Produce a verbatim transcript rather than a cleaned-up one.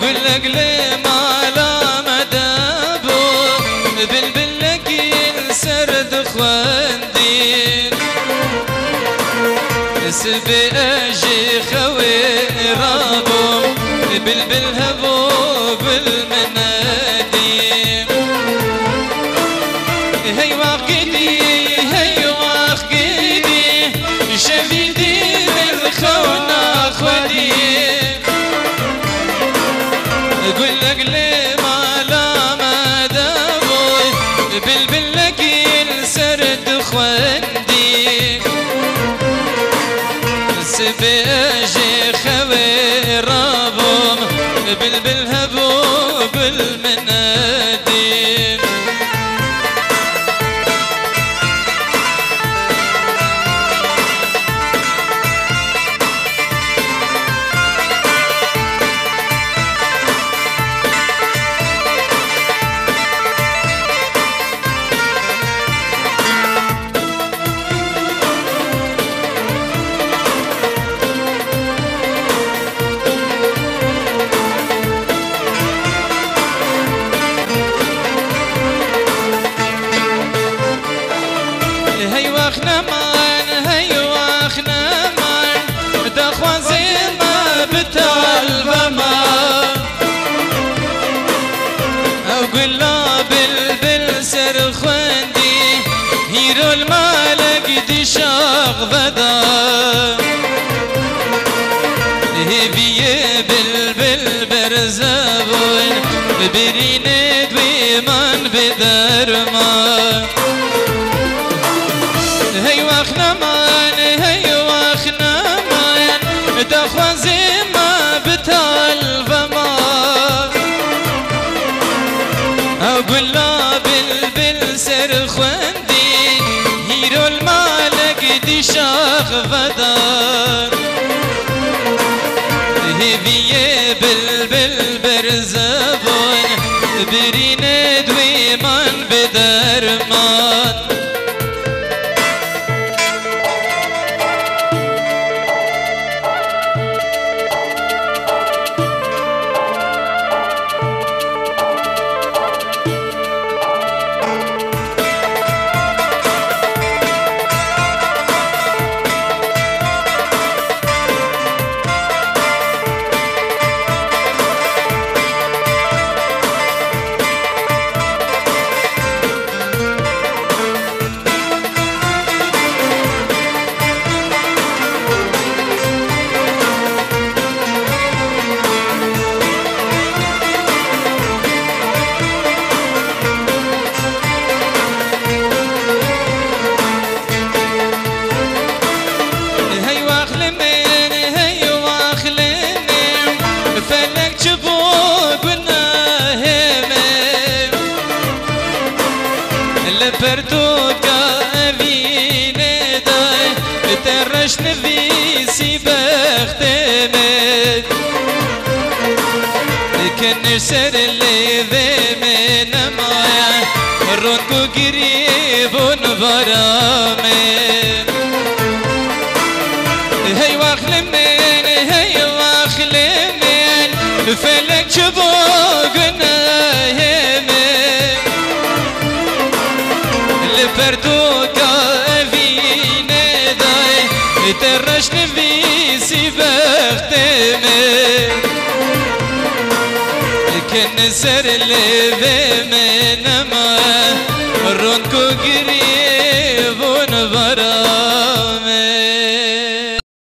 Gulek li mala me de bû, bilbilekî li ser dixwendî. Sibê ez ji xewê rabûm, bilbil hebû gul min nedî. Hey wax gidî, hey wax gidî, şevî dî min xewna xwedî. Gulek li mala me de bû, bilbilekî li ser dixwendî. Sibê ez ji xewê rabûm, bilbil hebû gul min nedî. Hey wax neman, hey wax neman, daxwazê me bi talva me. Ew gula bilbil ser xwendî, hîro li malek dîşax veda. Hêviyê bilbil berzebûn, birînê dwêman bi derman. Hey wax neman, hey wax neman, daxwazê me bi talva me. Ew gula bilbil ser xwendî, hîro li malek dîşax veda. Hêviyê bilbil berzebûn, birînê dwêman bi derman. Hey wax li min, hey wax li min, felek çi bû gunahê min? Li pertûka evînê de te reş nivîsî bextê min. Kin ser lêvê min nemaye, rûn ku girî bûn bara min. Hey wax li min, hey wax li min, felek çi bû gunahê min? Li pertûka evînê de te reş nivîsî bextê min. Kin ser lêvê min nemaye, rûn ku girî